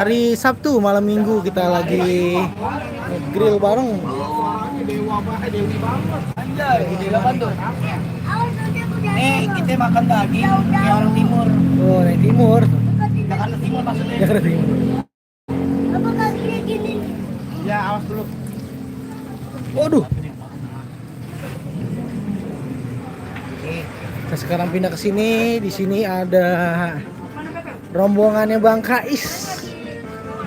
Hari Sabtu malam Minggu kita lagi grill bareng. Nih kita makan daging kayak orang timur. Oh, dari timur. Jakarta Timur maksudnya. Jakarta Timur. Apa kakinya gini? Ya awas dulu. Waduh. Kita sekarang pindah ke sini. Di sini ada rombongannya Bang Kais.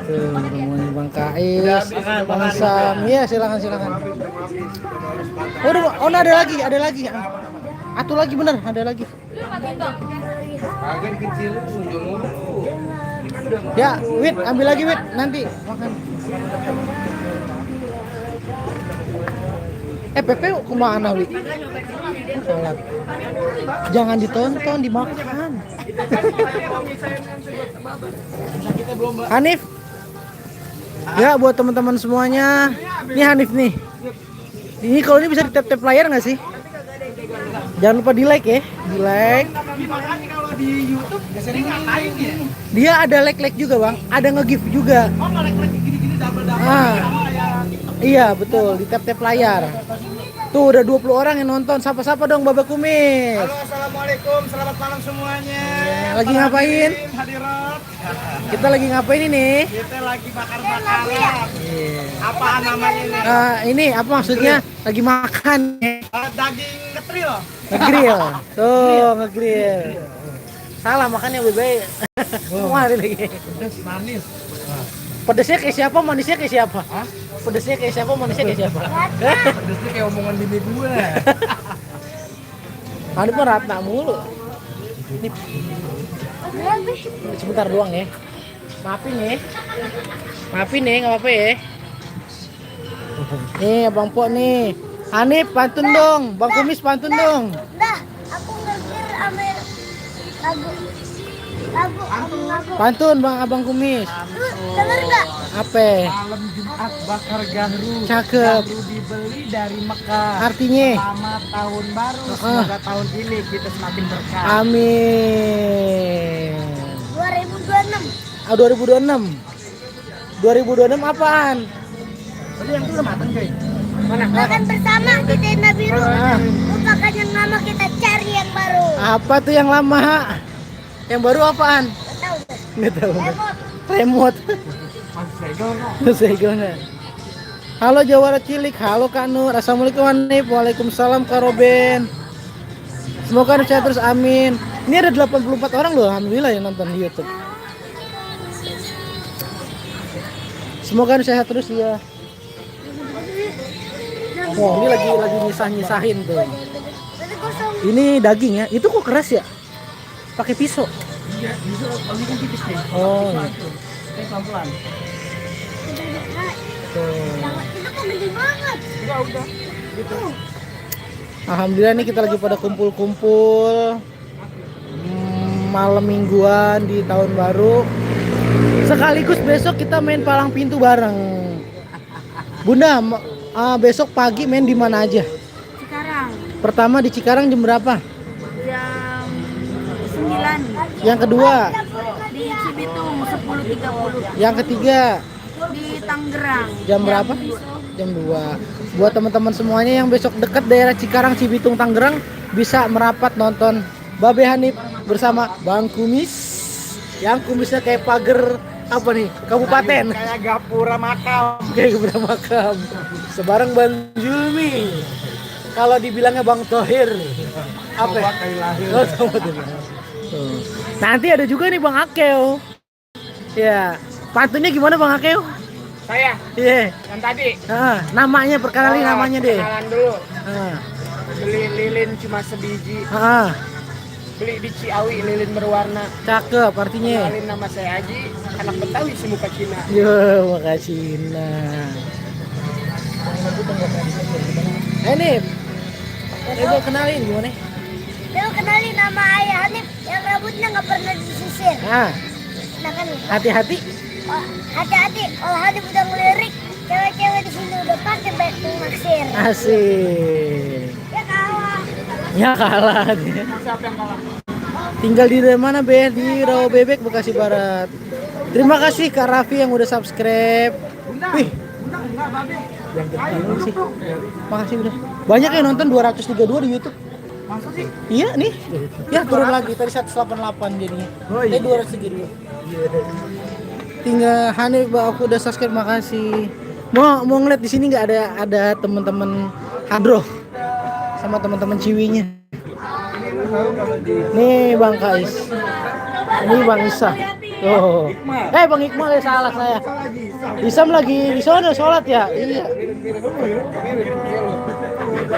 Tuh, rombongannya Bang Kais, Bang Sam. Iya, silakan. Oh, ada lagi. Atuh lagi bener, ada lagi. Bagian kecil dulu. Ya, Wit, ambil lagi Wit, nanti makan. Pepe kemana Wit? Sholat. Jangan ditonton, dimakan. Hanif. Ya, buat teman-teman semuanya. Ini Hanif nih. Ini kalau ini bisa di tap layar nggak sih? Jangan lupa di like ya, di like. Kalau di YouTube sering ngapain ya? Dia ada like juga bang, ada nge-gift juga. Oh nge-like gini-gini double. Iya betul, di tap layar. Tuh udah 20 orang yang nonton. Sapa-sapa dong Baba Kumis. Halo assalamualaikum, selamat malam semuanya. Lagi ngapain? Hadirat. Kita lagi ngapain ini? Kita lagi bakar-bakaran. Apa namanya ini? Ini apa maksudnya? Lagi makan. Daging ngetril. Ngegrill. Tuh ngegrill. Salah makannya Bebe. Kemarin lagi. Pedas manis. Pedesnya kayak siapa? Manisnya kayak siapa? Hah? Pedesnya kayak siapa? Manisnya kayak siapa? Pedasnya kayak omongan bini gue. Ini mah ratna mulu. Ini sebentar doang ya. Maafin nih, nggak apa-apa ya. Nih Bang Po nih. Hanif pantun dong, Bang Kumis pantun dong. Dah, aku ngerti sama lagu lagu. Pantun Bang Abang Kumis. Dengar nggak? Apa? Malam Jumat bakar gahru. Cakep. Gahru dibeli dari Mekah. Artinya? Selamat tahun baru. Semoga tahun ini kita semakin berkah. Amin. 2026. 2026. 2026 apaan? Tadi yang itu udah matang guys. Mana? Makan bersama kita yang biru. Ah. Lupakan yang lama, kita cari yang baru. Apa tuh yang lama? Yang baru apaan? Nggak tahu deh. Nggak tahu. Lemot. Remote. Masih segel kok. Segonya. Halo Jawara Cilik, halo Kak Nur. Assalamualaikum Hanif. Waalaikumsalam Kak Roben. Semoga sehat terus, amin. Ini ada 84 orang loh, alhamdulillah yang nonton di YouTube. Semoga sehat terus ya. Oh, ini lagi nyisah-nyisahin tuh. Tadi kosong. Ini daging ya. Itu kok keras ya? Pakai pisau. Iya, bisa kalau ini kan tipis deh. Oh, gitu. Ini pelan-pelan. Jangan, itu kok gede banget. Udah. Gitu. Alhamdulillah nih kita lagi pada kumpul-kumpul malam mingguan di tahun baru. Sekaligus besok kita main palang pintu bareng. Bunda, besok pagi main di mana aja? Sekarang Pertama di Cikarang jam berapa? jam 9 Yang kedua, di Cibitung 10.30. yang ketiga Di Tangerang jam berapa? Jam 2. Buat teman-teman semuanya yang besok dekat daerah Cikarang, Cibitung, Tangerang bisa merapat nonton Babe Hanif bersama Bang Kumis. Yang kumisnya kayak pagar apa nih? Kabupaten. Kayak gapura makam. Kayak gapura makam. Sebarang Bang Julmi. Kalau dibilangnya Bang Tohir. Apa? Tobat dari lahir. Oh, tobat dari lahir. Tuh. Nanti ada juga nih Bang Akeo. Ya, pantunnya gimana Bang Akeo? Saya Iya. yang tadi. Namanya perkenalin namanya deh. Kenalan dulu. Ah, Beli lilin cuma sebiji. ah, Beli di Ciawi lilin berwarna. cakep artinya. Kenalin nama saya Aji, anak Betawi semuka Cina. Yo, makasih nah. Nih, gue kenalin gimana? Dia kenalin nama ayah Hanif yang rambutnya nggak pernah disisir. Nah, Nah kan, hati-hati. oh, hati-hati kalau Hanif udah ngelirik, cewek-cewek di sini udah pakai baju naksir. Asik. Ya kalah. Ya kalah dia. Siapa yang kalah? Tinggal di daerah mana Be? Di Rawa Bebek, Bekasi Barat. Terima kasih Kak Raffi yang udah subscribe. Wih, Undang enggak babe. yang kecil sih. Makasih udah. Banyak yang nonton 232 di YouTube. Masa sih? Iya nih. Ya turun lagi tadi 188 jadinya. Oh, iya. 232. Tinggal Hanif aku udah subscribe, makasih. Mau ngeliat di sini nggak ada teman-teman Hadro sama teman-teman Ciwinya. Nih Bang Kais. Ini Bang Isa. Oh. Bang Iqmal ya, salah saya. Isam lagi di sana sholat ya? Iya.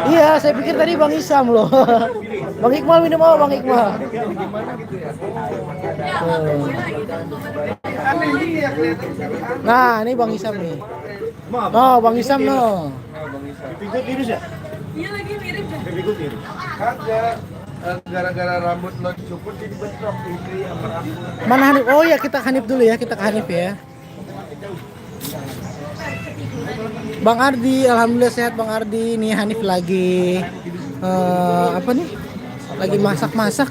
Iya, saya pikir tadi Bang Isam loh. Bang Iqmal minum apa Bang Iqmal? Oh. Nah, ini Bang Isam nih. Oh, Bang Isam no. Iya lagi mirip kan? Kagak, gara-gara rambut lo cukur jadi bentrok ini sama rambut. Mana Hanif? Oh ya, kita Hanif dulu ya, kita ke Hanif ya. Bang Ardi, alhamdulillah sehat Bang Ardi. Nih Hanif lagi apa nih? Lagi masak-masak.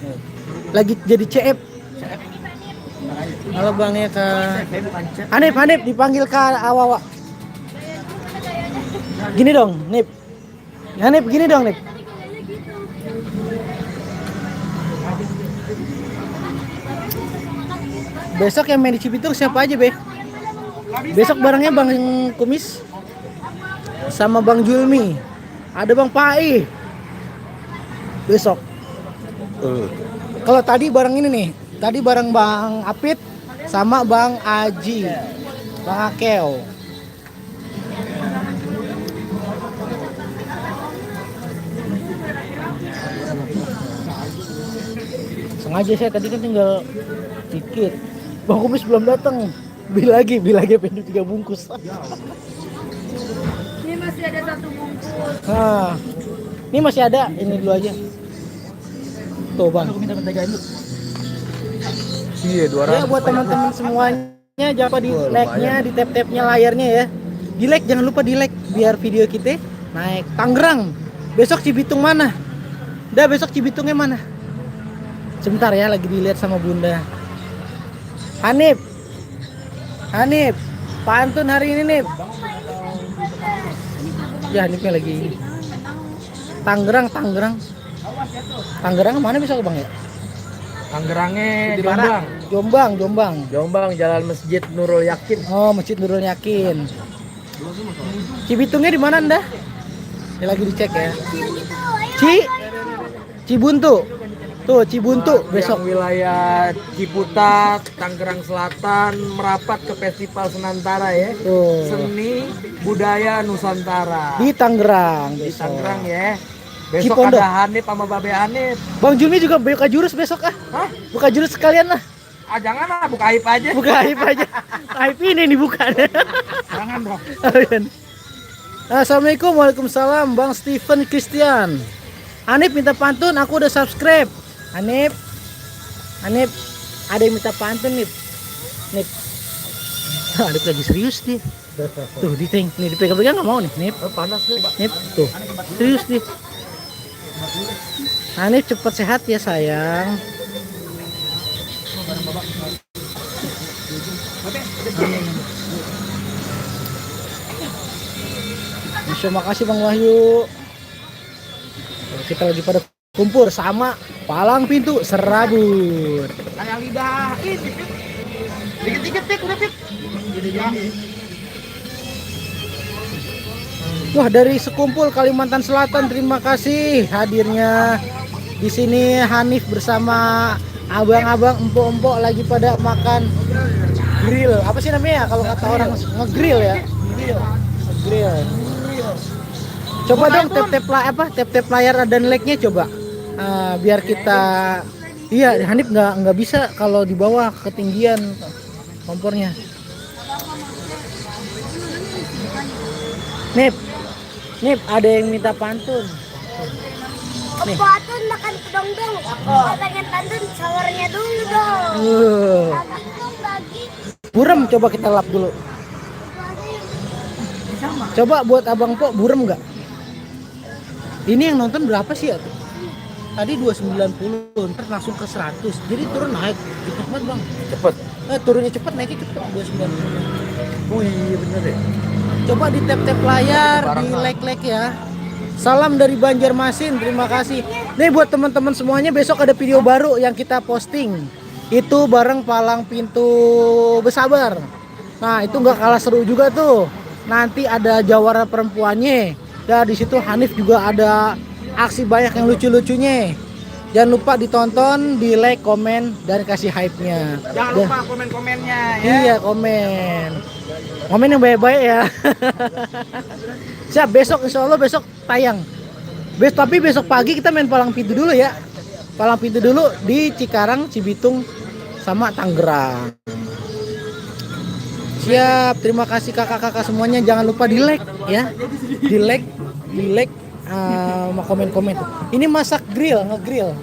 Lagi jadi CF. Halo Bang ya ke Hanif dipanggil ke Awawa. Gini dong, Nip. Hanif gini dong, Nip. Besok yang main di Cibitung siapa aja, Be? Besok barengnya Bang Kumis sama Bang Julmi. Ada Bang Pai. Besok. Kalau tadi bareng ini nih. Tadi bareng Bang Apit sama Bang Aji. Bang Akeo. Sengaja saya tadi kan tinggal dikit. Bang Kumis belum datang. Beli lagi pengen 3 bungkus. Ini masih ada 1 bungkus. Nah, ini masih ada, ini dulu aja. Tuh Bang. Aku minta dulu. Iya, 200. Ya buat teman-teman semuanya, jangan lupa di like-nya, di tap-tapnya layarnya ya. Di like, jangan lupa di like biar video kita naik. Tangerang. Besok Cibitung mana? Dah besok Cibitungnya mana? Sebentar ya, lagi dilihat sama Bunda. Hanif, pantun hari ini Nip. Ya Hanifnya lagi. Tangerang mana bisa Bang ya? Tangerangnya Jombang, Jalan Masjid Nurul Yakin. Oh, Masjid Nurul Yakin. Cibitungnya di mana Anda? Ini lagi dicek ya. Cibuntu. Tuh Cibuntu besok. Yang wilayah Ciputat, Tangerang Selatan merapat ke Festival Senantara ya. Tuh. Seni Budaya Nusantara. Di Tangerang Di besok. Tangerang ya. Besok Cipondo. ada Hanif sama Babe Hanif. Bang Julmi juga buka jurus besok ah. Hah? Buka jurus sekalian lah. Ah jangan lah, buka aib aja. Buka aib aja. Aib ini dibuka. Jangan dong. Assalamualaikum, waalaikumsalam Bang Steven Christian. Hanif minta pantun, aku udah subscribe. Hanif, ada yang minta pantun Nip. Hanif lagi serius nih. Tuh nih dipegang-pegang nggak mau nih Nip. Panas nih, Pak. Nip tuh serius nih. Hanif cepat sehat ya sayang. Terima kasih Bang Wahyu. Kita lagi pada kumpul sama palang pintu serabut. Kayak lidahin. Dikit-dikit Pit, udah Pit. Wah, dari sekumpul Kalimantan Selatan, terima kasih hadirnya di sini. Hanif bersama abang-abang, empok-empok lagi pada makan grill. Apa sih namanya kalau kata orang ngegrill ya? Grill. Coba dong tap layar dan like-nya coba. Biar kita Hanif nggak bisa kalau di bawah ketinggian kompornya. Nip, ada yang minta pantun. Nih. Pantun makan kedong dong. Kalau pengen pantun sawarnya dulu dong. Dong lagi. Burem coba kita lap dulu. Coba buat Abang Po burem nggak? Ini yang nonton berapa sih ya? Tadi 290, ntar langsung ke 100. Jadi turun naik. Cepet banget bang. Cepet. Turunnya cepet, naiknya cepet 290. Oh iya bener ya. Coba di tap-tap layar, Barang di lah. like ya. Salam dari Banjarmasin, terima kasih. Nih buat teman-teman semuanya, besok ada video baru yang kita posting. Itu bareng palang pintu bersabar. Nah itu nggak kalah seru juga tuh. Nanti ada jawara perempuannya. Dan di situ Hanif juga ada aksi banyak yang lucu-lucunya. Jangan lupa ditonton, di like, komen, dan kasih hype-nya. Jangan Dan- lupa komen-komennya ya. Iya komen. Komen yang baik-baik ya. Siap, besok insya Allah besok tayang. Tapi besok pagi kita main palang pintu dulu ya. Palang pintu dulu di Cikarang, Cibitung, sama Tangerang. Siap, terima kasih kakak-kakak semuanya. Jangan lupa di like ya. Di like, sama komen-komen tuh. Ini masak ngegrill.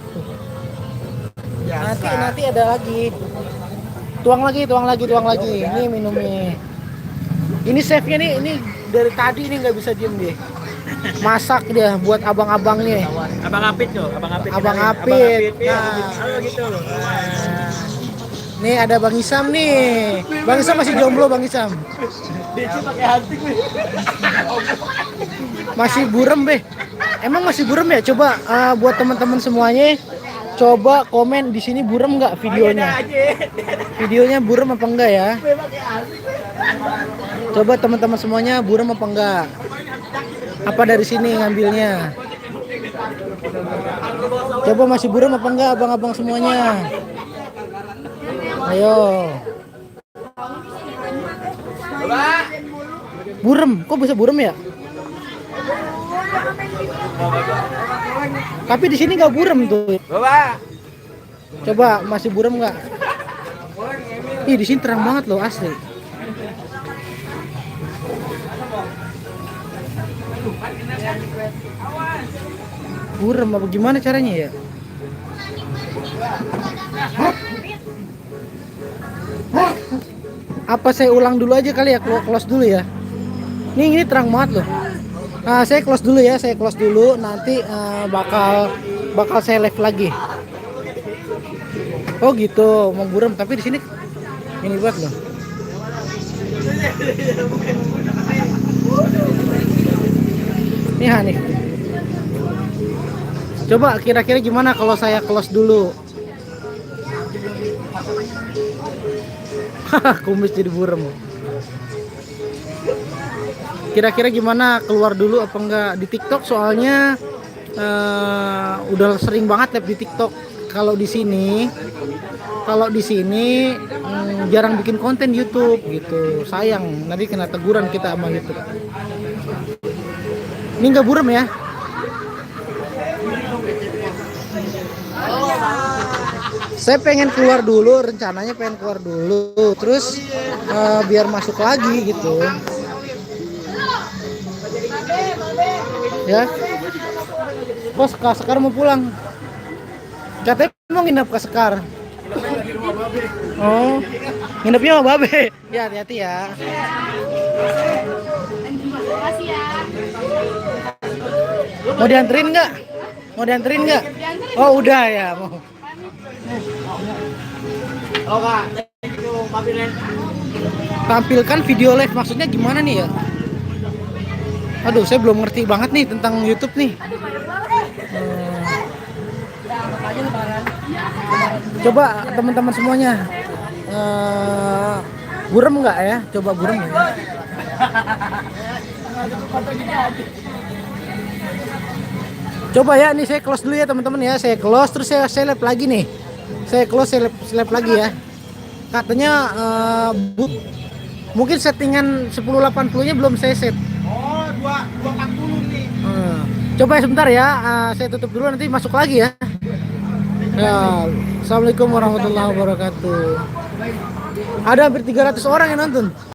Nanti ada lagi. Tuang lagi. Ini minumnya. Ini chefnya nih, ini dari tadi ini nggak bisa diem deh. Masak dia buat abang-abangnya. Abang Apit tuh, Abang Apit. Abang kenalin. Apit. Iya, Nah. halo gitu. Nih ada Bang Isam nih. Bang Isam masih jomblo Bang Isam. Masih burem be. Emang masih burem ya? Coba buat teman-teman semuanya, coba komen di sini burem nggak videonya? Videonya burem apa enggak ya? Coba teman-teman semuanya burem apa enggak? Apa dari sini ngambilnya? Coba masih burem apa enggak abang-abang semuanya? Ayo. Burem, kok bisa burem ya? Tapi di sini nggak burem tuh. Bapak. Coba masih burem nggak? Ih di sini terang banget loh asli. Burem apa gimana caranya ya? Apa saya ulang dulu aja kali ya, close dulu ya. Ini terang banget loh. Nah, saya close dulu ya, nanti bakal saya live lagi. Oh gitu, mau burem tapi di sini ini buat loh. Ini Hanif. Coba kira-kira gimana kalau saya close dulu? Kumis jadi burem. Kira-kira gimana, keluar dulu apa enggak di TikTok? Soalnya udah sering banget live di TikTok. Kalau di sini jarang bikin konten YouTube gitu. Sayang, nanti kena teguran kita sama YouTube. Ini enggak burem ya? Saya pengen keluar dulu, rencananya pengen keluar dulu, terus biar masuk lagi gitu. Ya, bos Kak Sekar mau pulang. Katanya mau nginep ke Sekar. Oh, nginepnya sama Babe. Ya hati-hati ya. Mau dianterin nggak? Oh udah ya mau. Tampilkan video live maksudnya gimana nih ya? Aduh, saya belum ngerti banget nih tentang YouTube nih. Coba teman-teman semuanya, burem nggak ya? Coba burem ya. Coba ya, nih saya close dulu ya teman-teman ya. Saya close terus saya live lagi nih. Saya close, saya live lagi ya. Katanya mungkin settingan 1080-nya belum saya set. Oh, 240 nih. Coba ya sebentar ya, saya tutup dulu nanti masuk lagi ya. Ya, Assalamualaikum warahmatullahi wabarakatuh. Ada hampir 300 orang yang nonton.